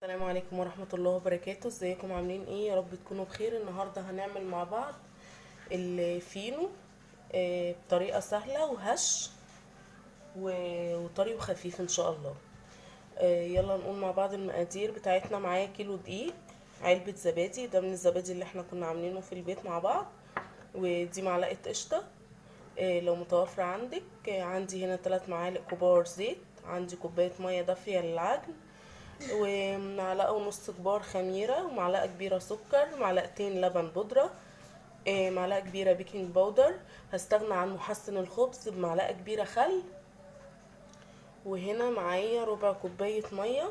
السلام عليكم ورحمة الله وبركاته. ازيكم عاملين ايه؟ يا رب تكونوا بخير. النهاردة هنعمل مع بعض الفينو بطريقة سهلة وهش وطري وخفيف ان شاء الله. يلا نقول مع بعض المقادير بتاعتنا. معايا كيلو دقيق، علبة زبادي، ده من الزبادي اللي احنا كنا عاملينه في البيت مع بعض، ودي معلقة قشطة لو متوفرة عندك. عندي هنا 3 معالق كبار زيت، عندي كوباية مية دافية للعجن، ومعلقة ونص كبار خميرة، ومعلقة كبيرة سكر، معلقتين لبن بودرة، معلقة كبيرة بيكنج باودر. هستغنى عن محسن الخبز بمعلقة كبيرة خل. وهنا معايا ربع كوباية مية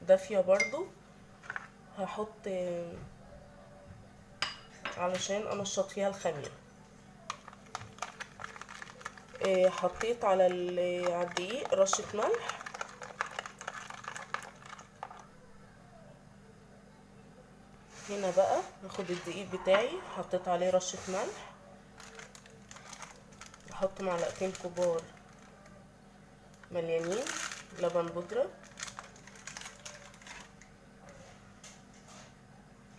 دافية برضو، هحط علشان انشط فيها الخميرة. حطيت على الدقيق رشة ملح، هنا بقى هاخد الدقيق بتاعي، حطيت عليه رشة ملح، احط معلقتين كبار مليانين لبن بودرة.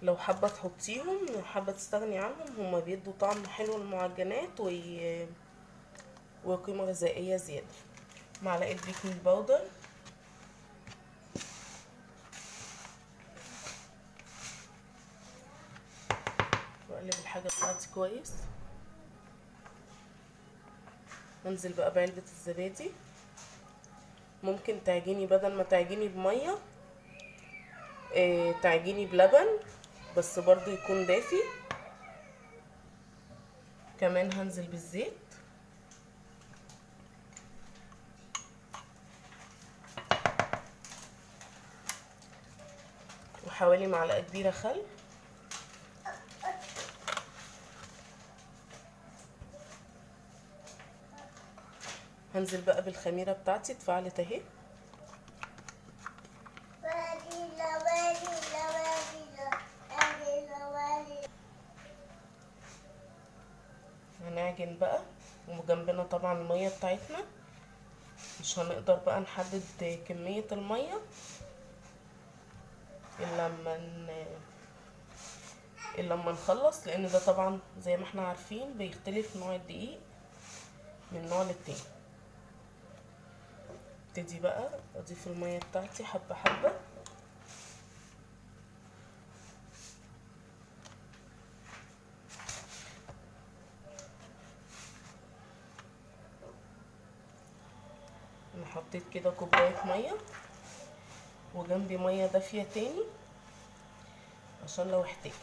لو حابة تحطيهم، لو حابة تستغني عنهم، هما بيدوا طعم حلو للمعجنات وقيمة غذائية زيادة. معلقة بيكنج باودر، واقلب الحاجة بتاعتي كويس. انزل بقى بعلبة الزبادي. ممكن تعجني بدل ما تعجني بمية، تعجني بلبن، بس برضو يكون دافي. كمان هنزل بالزيت، وحوالي معلقة كبيرة خل. هنزل بقى بالخميرة بتاعتي، اتفعلت اهي. هنعجن بقى، وجنبنا طبعا المية بتاعتنا، مش هنقدر بقى نحدد كمية المية الا لما نخلص، لان ده طبعا زي ما احنا عارفين بيختلف نوع الدقيق من نوع للتاني. ابتدي بقى اضيف المية بتاعتي حبة حبة. انا حطيت كده كوباية مية، وجنبي مية دافية تاني عشان لو احتاجت.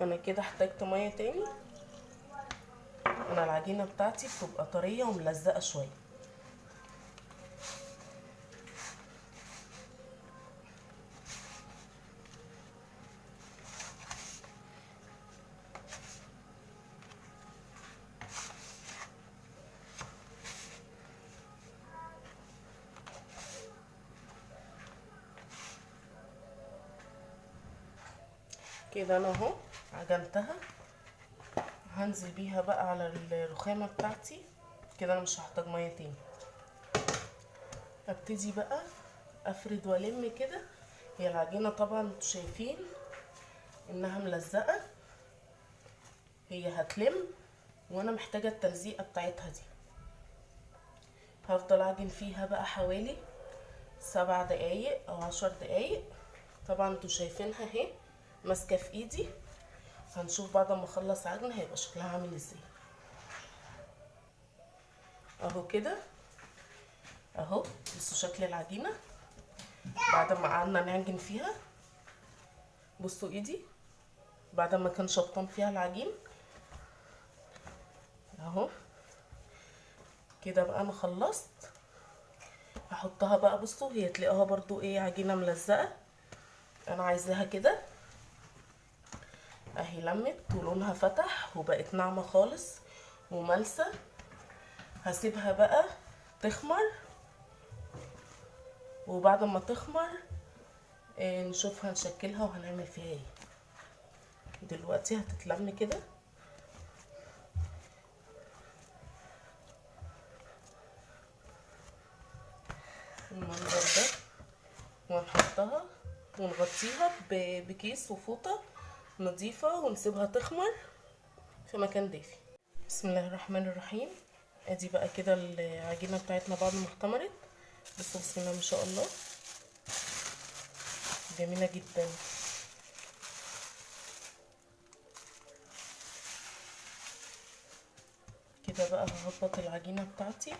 انا كده احتاجت مية تاني. انا العجينة بتاعتي بتبقى طرية وملزقة شوية. كده انا اهو عجنتها، هنزل بيها بقى على الرخامة بتاعتي. كده انا مش هحتاج مية تاني. ابتدي بقى افرد والم كده. هي العجينة طبعا انتوا شايفين انها ملزقة، هي هتلم، وانا محتاجة التلزيقة بتاعتها دي. هفضل اعجن فيها بقى حوالي 7 دقايق او 10 دقايق. طبعا انتوا شايفينها اهي ماسكة في ايدي. هنشوف بعد ما اخلص عجن هيبقى شكلها عامل ازاي. اهو كده اهو، بصوا شكل العجينة بعد ما قعدنا نعجن فيها. بصوا ايدي بعد ما كان شبطان فيها العجين اهو كده. بقى انا خلصت، هحطها بقى. بصوا هي تلاقيها برضو ايه، عجينة ملزقة. انا عايزاها كده اهي، لمت ولونها فتح وبقت ناعمة خالص وملسة. هسيبها بقى تخمر، وبعد ما تخمر نشوف هنشكلها وهنعمل فيها ايه. دلوقتي هتتلم كده. المنظر ده، ونحطها ونغطيها بكيس وفوطة نظيفة ونسيبها تخمر في مكان دافي. بسم الله الرحمن الرحيم. ادي بقى كده العجينة بتاعتنا بعد ما اختمرت. بصوا بسم الله ما شاء الله، جميلة جدا. كده بقى هظبط العجينة بتاعتي.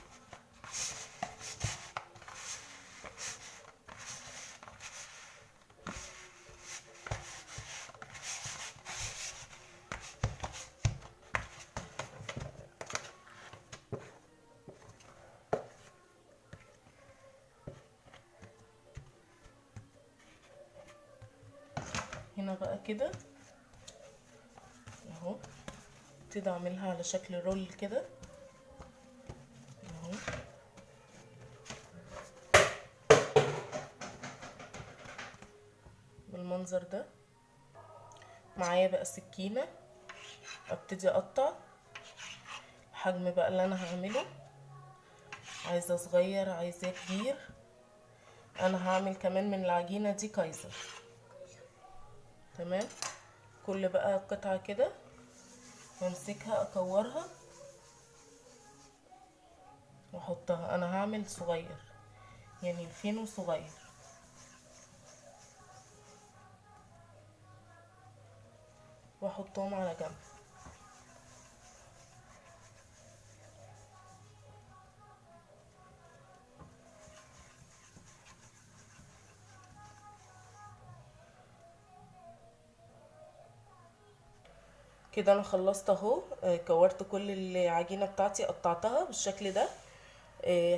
هنا بقى كده اهو، ابتدي اعملها على شكل رول كده اهو. بالمنظر ده. معايا بقى سكينة، ابتدي اقطع الحجم بقى اللي انا هعمله، عايزة صغير عايزاه كبير. انا هعمل كمان من العجينة دي كايزر. تمام. كل بقى قطعة كده وامسكها اكورها واحطها. انا هعمل صغير، يعني الفينو صغير. واحطهم على جنب. كده انا خلصت اهو، كورت كل العجينة بتاعتي، قطعتها بالشكل ده.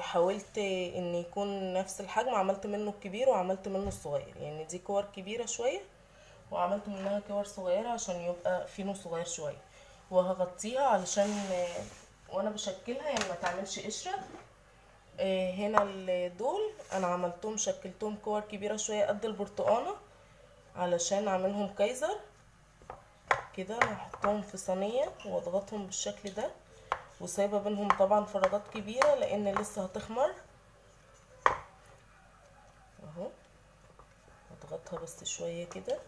حاولت ان يكون نفس الحجم، عملت منه الكبير وعملت منه الصغير، يعني دي كور كبيرة شوية وعملت منها كور صغيرة عشان يبقى فينو صغير شوية. وهغطيها علشان وانا بشكلها يعني ما تعملش قشرة. هنا دول انا عملتهم شكلتهم كور كبيرة شوية قد البرتقانه علشان اعملهم كايزر كده. انا هحطهم في صينية واضغطهم بالشكل ده، وسايبه بينهم طبعا فراغات كبيرة لان لسه هتخمر اهو. اضغطها بس شوية كده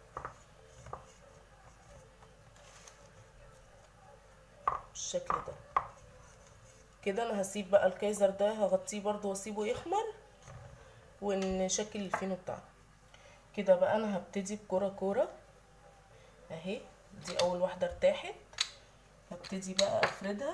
بالشكل ده. كده انا هسيب بقى الكايزر ده، هغطيه برضو واسيبه يخمر ونشكل الفينو بتاعنا. كده بقى انا هبتدي بكرة كورة اهي، دي اول واحدة ارتاحت. هبتدي بقى افردها.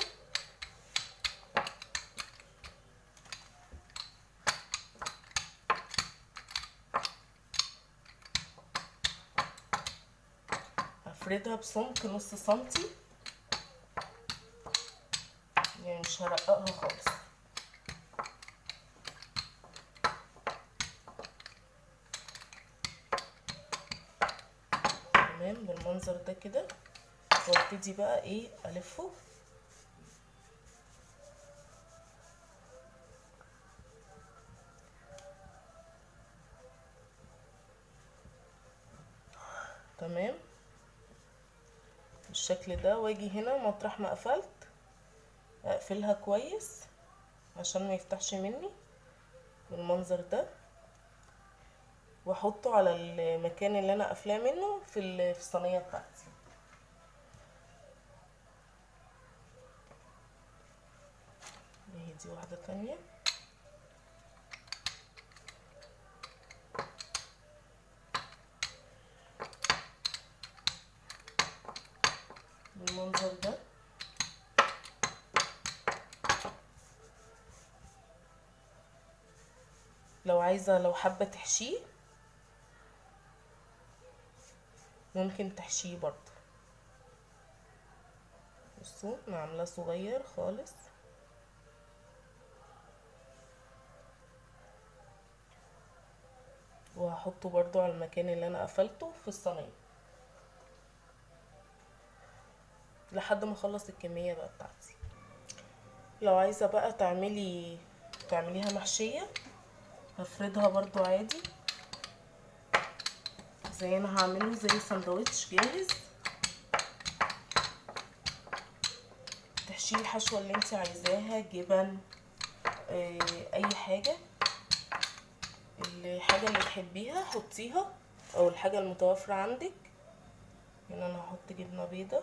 هفردها بسمك نص سنتي، يعني مش هرققها خالص. تمام بالمنظر ده كده. وابتدي بقى ايه الفه. تمام بالشكل ده. واجي هنا مطرح ما قفلت اقفلها كويس عشان ما يفتحش مني بالمنظر ده، واحطه على المكان اللي انا قافلاه منه في الصينية بتاعتي. اهي دي واحدة تانية. بالمنظر ده. لو عايزه، لو حابة تحشيه ممكن تحشيه برضه. بصوا انا عاملاه صغير خالص. وهحطه برضو على المكان اللي انا قفلته في الصينية لحد ما اخلص الكمية بقى بتاعتي. لو عايزه بقى تعمليها محشيه هفردها برضو عادي زي انا هعمله زي سندوتش جاهز. تحشيه الحشوه اللي انت عايزاها، جبن، اي حاجة. الحاجة اللي تحبيها حطيها، او الحاجة المتوفرة عندك. هنا انا هحط جبنة بيضة،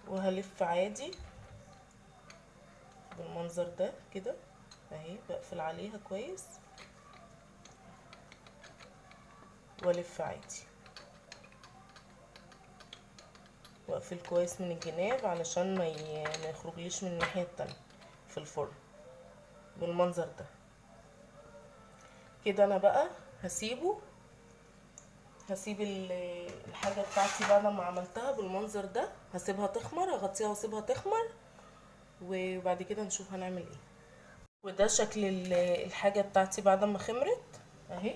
وهلف عادي بالمنظر ده كده اهي، بقفل عليها كويس والف عادي، واقفل كويس من الجناب علشان ما يخرجليش من الناحية التانية في الفرن بالمنظر ده كده. انا بقى هسيب الحاجة بتاعتي بعد ما عملتها بالمنظر ده، هسيبها تخمر، اغطيها واسيبها تخمر، وبعد كده نشوف هنعمل ايه. وده شكل الحاجة بتاعتي بعد ما خمرت اهي،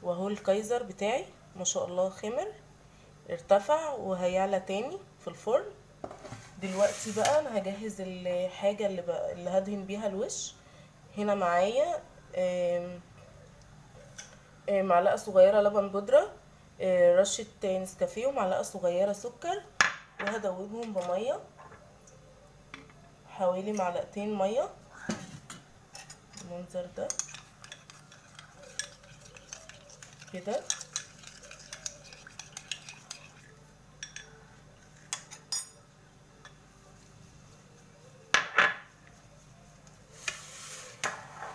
وهو الكايزر بتاعي ما شاء الله خمر، ارتفع وهيعلى تاني في الفرن. دلوقتي بقى انا هجهز الحاجة اللي هدهن بيها الوش. هنا معايا معلقة صغيرة لبن بودرة، رشة نسكافيه، ومعلقة صغيرة سكر، وهدوبهم بمية، حوالي معلقتين مية المنظر ده كده.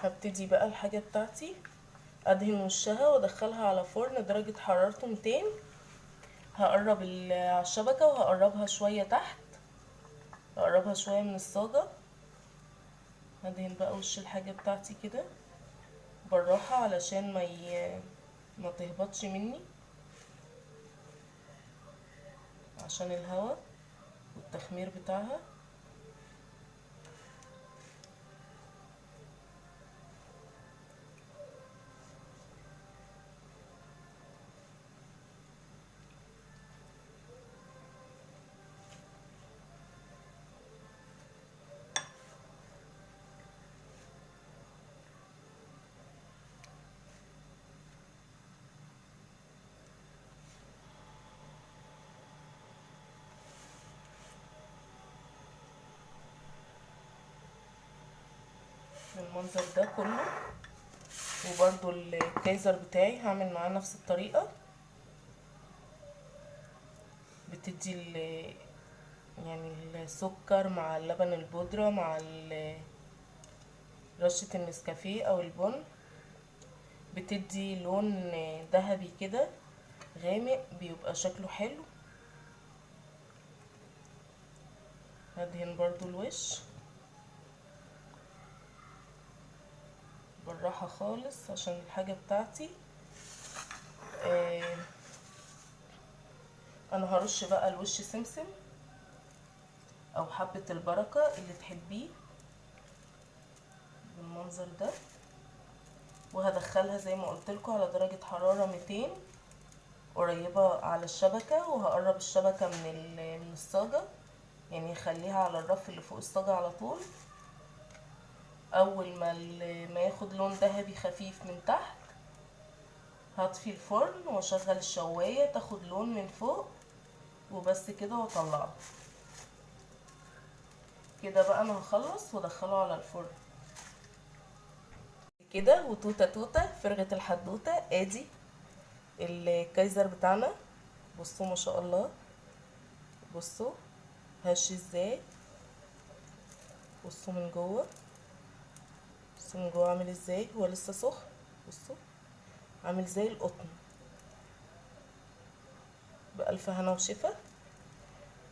هبتدي بقى الحاجة بتاعتي ادهن وشها وادخلها على فرن درجة حرارته 200. هقرب على الشبكة وهقربها شوية تحت، هقربها شوية من الصاجة. هدهن بقى وش الحاجة بتاعتي كده بالراحة علشان ما تهبطش مني، عشان الهواء والتخمير بتاعها. بالمنظر ده كله. وبرده الكايزر بتاعي هعمل معاه نفس الطريقة، بتدي يعني السكر مع اللبن البودرة مع رشة النسكافيه او البن، بتدي لون ذهبي كده غامق، بيبقى شكله حلو. هدهن برضو الوش بالراحة خالص عشان الحاجة بتاعتي. انا هرش بقى الوش سمسم او حبة البركة اللي تحبيه بالمنظر ده، وهدخلها زي ما قلت لكم على درجة حرارة 200 قريبة على الشبكة، وهقرب الشبكة من الصاجة، يعني هخليها على الرف اللي فوق الصاجة على طول. اول ما ياخد لون ذهبي خفيف من تحت هطفي الفرن واشغل الشواية تاخد لون من فوق، وبس كده، واطلعه كده. بقى انا هخلص وادخله على الفرن كده. وتوتة توتة فرغة الحدوتة. ادي الكايزر بتاعنا، بصوا ما شاء الله، بصوا هش ازاي، بصوا من جوه، بصوا من جوه عامل ازاي، هو لسه سخن، بصوا عامل زي القطن. بألف هنا وشفا.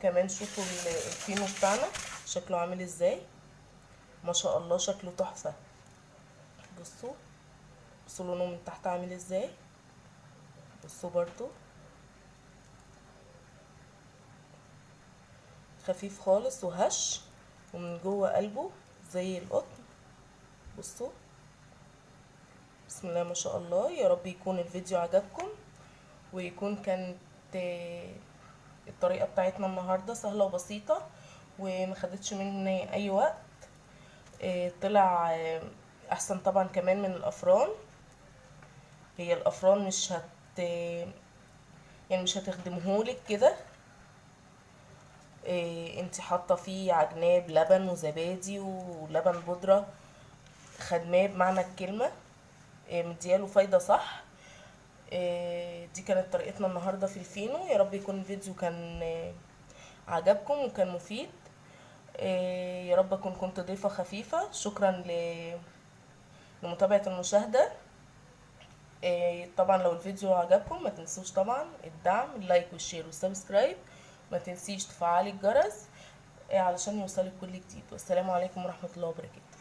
كمان شوفوا الفينو بتاعنا شكله عامل ازاي، ما شاء الله شكله تحفة. بصوا بصوا لونه من تحت عامل ازاي، بصوا برضو خفيف خالص وهش، ومن جوه قلبه زي القطن. بصوا بسم الله ما شاء الله. يا رب يكون الفيديو عجبكم، ويكون كانت الطريقة بتاعتنا النهاردة سهلة وبسيطة وما خدتش مني اي وقت. طلع احسن طبعا كمان من الافران. هي الافران مش هتخدمهولك كده، انت حاطه فيه عجناب لبن وزبادي ولبن بودره، خدماه بمعنى الكلمة، مدياله فايده صح. دي كانت طريقتنا النهارده في الفينو. يا رب يكون الفيديو كان عجبكم وكان مفيد. يا رب اكون كنت ضيفه خفيفة. شكرا لمتابعة المشاهدة. طبعا لو الفيديو عجبكم ما تنسوش طبعا الدعم، ال like وال share وال subscribe، ما تنسيش تفعلي الجرس علشان يوصلك كل جديد. والسلام عليكم ورحمة الله وبركاته.